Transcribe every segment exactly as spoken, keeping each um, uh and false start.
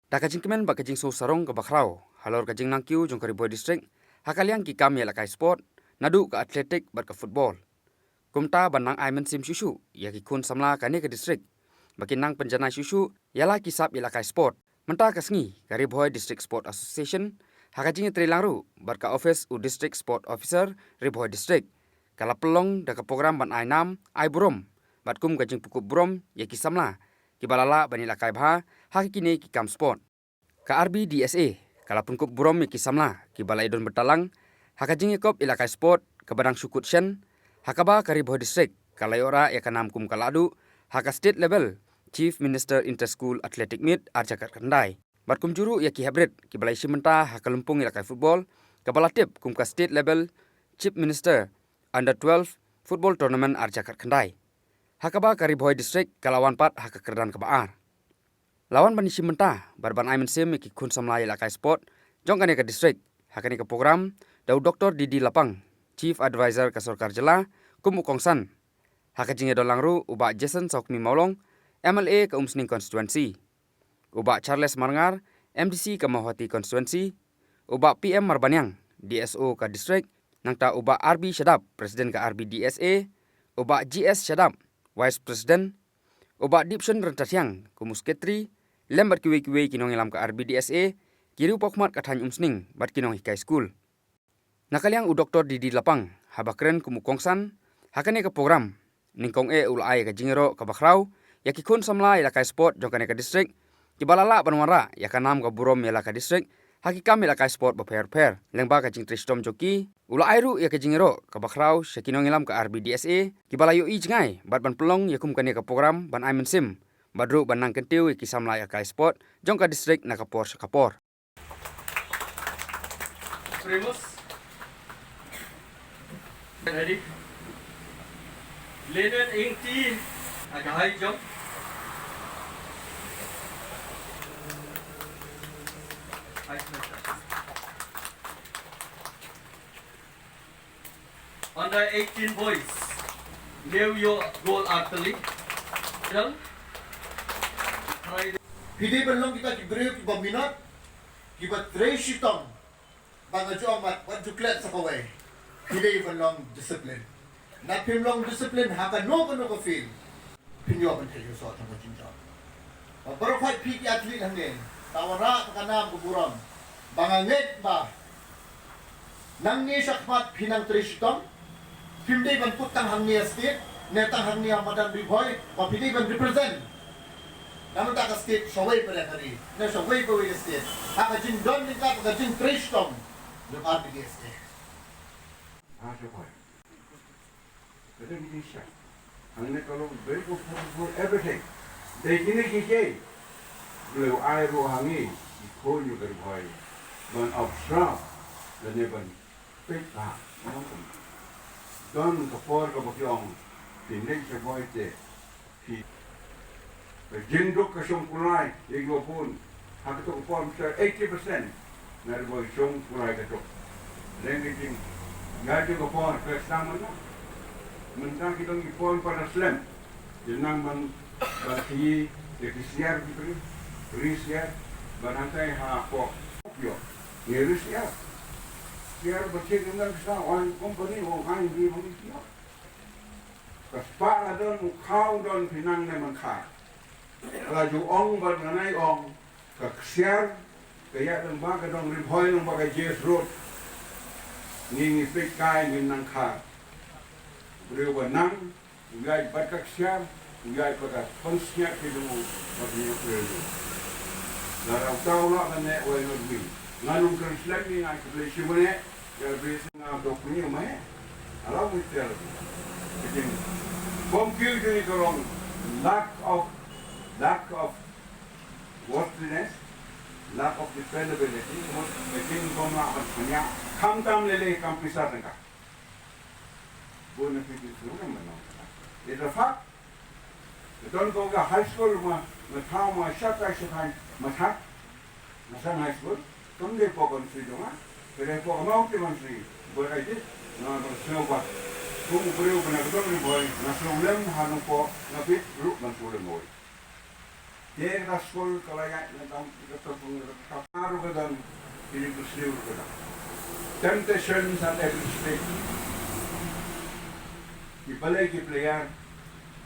Da ka jingkmen bad ka jingsngew sarong kaba khraw halor ka jingnang kiew jong ka Ri Bhoi District ha ka liang ki kam ïalehkai sport, naduh ka athletic bad ka football. Kumta ban nang ai mynsiem shuh shuh ïa ki khun samla kane ka district ba kin nang pynjanai shuh shuh ïa la ki sap ïalehkai sport. Mynta ka sngi ka Ri Bhoi District Sport Association ha ka jingïatreilang ruh bad ka office u District Sport Officer Ri Bhoi District, ka la pynlong da ka program ban ai nam ai burom bad kum ka jingpynkup burom ïa ki samla kiba la lah ban ïalehkai bha ha kine ki kam sport. Ka R B D S A ka la pynkup burom ïa ki samla kiba la ïadon bynta lang ha ka jingïakop ïalehkai sport kaba dang shu kut shen, ha kaba ka Ri Bhoi District ka la ïoh rah ïa ka nam kum ka lahduh ha ka state level Chief Minister Inter School Athletic Meet arhajar khatkhyndai. Bad kumjuh ruh ïa ki heprit kiba la ïashim bynta ha ka lympung ïalehkai football kaba la tip kum ka state level Chief Minister Under twelve Football Tournament arhajar khatkhyndai, ha kaba ka Ri Bhoi District ka la wan pat ha ka kyrdan kaba ar. La wan ban ïashim bynta bad ban ai mynsiem ïa ki khun samla ïalehkai sport jong kane ka district ha kane ka program da u Doctor D D Lapang, Chief Advisor ka Sorkar Jylla, kum u kongsan. Ha ka jingïadon lang ruh u Bah Jason Sawkmie Mawlong, M L A ka Umsning Constituency, u Bah Charles Marngar, M D C ka Mawhati Constituency, u Bah P M Marbaniang, D S O ka district, nangta u Bah R B Shadap, President ka R B D S A, u Bah G S Shadap, Vice President, u Bah Dipshon Ryntathiang kum u Secretary, lem bad kiwei kiwei ki nongïalam ka R B D S A, ki riewpawkhmat ka thaiñ Umsning bad ki nonghikai skul. Na ka liang u Doctor D D Lapang, haba kren kum u kongsan ha kane ka program, nyngkong eh u la ai ka jingïaroh kaba khraw ïa ki khun samla ïalehkai sport jong kane ka district kiba la lah ban wanrah ïa ka nam ka burom ïa la ka district ha ki kam ïalehkai sport bapher bapher. Lyngba ka jingtrei shitom jong ki, u la ai ruh ïa ka jingïaroh kaba khraw sha ki nongïalam ka R B D S A kiba la ïohi jngai bad ban pynlong ïa kum kane ka program ban ai mynsiem bad ruh ban nang kyntiew ïa ki samla ïalehkai sport jong ka district na ka por sha ka por. Primus. Ready? Lenen Ingti, ha ka high jump. High jump. Under eighteen boys, New York Gold Artillery. Dal. Phi dei ban long kita ki briew kiba minot, kiba trei shitom, ba nga ju ong mat, wat ju klet sa kawei. Phi dei ban long discipline. Na phim long discipline ha kano kano ka field, phin ïoh ban theh ïoh soh tang ka jingjop. Ba baroh khoit phi ki athlete hangne, ta wanrah ka nam ka burom. Ba nga ngeit ba nangne shakhmat phi nang trei shitom. Phim dei ban kut tang hangne ha state, ne tang hangne ha madan Ri Bhoi, ba phi dei ban represent na kata ka state shawei pat ka ri, ne shawei pat ka state. Ha ka jingdon jingkah, ka jingtrei shitom jong R B D S A. Ah, shawei. Ka dei ki dei sha. Hangne ka long very comfortable everything. Dei kine ki kei. Blei u ai ruh ha ngi ki khun jong ka Ri Bhoi ban observe lane ban peit bha. Don ka por kaba ki ong phin leit sha Bhoi te. Phi, ka jingduk ka shong kulai ïa kiba bun. Ha kato ka por mynta eighty percent na Ri Bhoi shong kulai ka duk. Leng ka jing, ïa jong ka por ka sdang mynta. Mynta ki dang ki por para slem. Ki nang ban, ban ki, ïa ki siar ki bri, bri siar, ban hangtai ha por. Ïoh, ngi ri siar. Siar ba ki nang sa wan company wan ngi ba ngi ïoh. Ka spah la don, u khaw don, phi nang ne man kha. La ju ong bad ngan ai ong, ka ksiar ka ïaid lyngba ka dong Ri Bhoi, lyngba ka J S Road. Ngi ngi peit kai, ngi nang kha. Briew ba nang, u ïaid bad ka ksiar, u ïaid bad ka pansngiat ki dong u, bad ngi ïoh briew. La raw taw la ka ne wai ngi. Ngan ym kren slem, ngi ngai ka blei shi minit. Ka bri sngap dok ni mai. Alam mesti. Kajing. Bom kiew juni ka long lack of, lack of worthiness, lack of dependability. Kajing bom la ban punya. Kam tam lele kam pisa tengka. Bona kajing sunu kan mana. It's a fact. Don ko ka high school ma, ma thaw ma shatai shatai ma thak. Ma sang high school, kam dei pok kon sri dong ah. Ka dei pok mau ti man sri. Boi ai ti, na ba snow ba. Kum u briew ba na ka dong Ri Bhoi, na snow lem ha nong pok, na pit, ruh ban snow lem boi. Ye ka skul ka la ïaid na dang ka tong ka tong ka tong. Aru ka dang, ini ku sliu ka dang. Temptations at every stage. Ki balei ki player,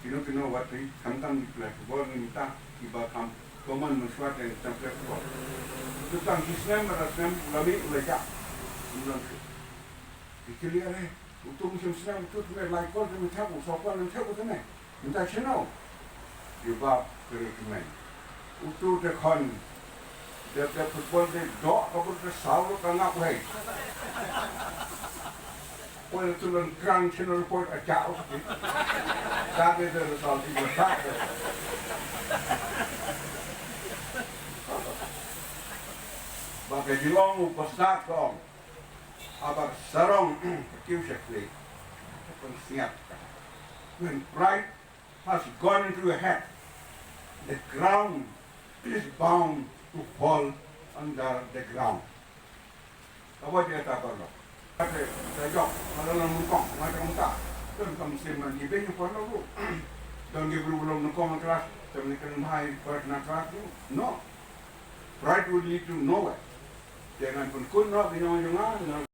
kino kino wat ri, khamtam ki player football ngi mynta, ki ba kham common mynshuwa teng tang player football. Tu tang ki snem, ara snem, u la mih, u la jah. U la mih. Ki clear eh. Utu mynshem snem, utu tne lai kol tne thap, u saw kol tne thap, utu tne. Mynta shano? Ïa ba kere kmen. Utu te khon. Te, te football te doh, ka bun te saw, ka ngap hei. Poi utu lon krang shano report a chao. Sa te te result ti ba sa te. Ba ka Geelong u ba sa ka ong. Abar sarong ka kiew shakri. Pun siap. When pride has gone into your head, the ground is bound to fall under the ground. Aba dia ta parlo. Kate ta jok, mala long kong, mata kong ta. Kan kam sim man ibe ni parlo bu. Don't give lu long kong class, don't give them high bird na class. No. Pride will lead to nowhere. Jangan pun kun no, binong jangan.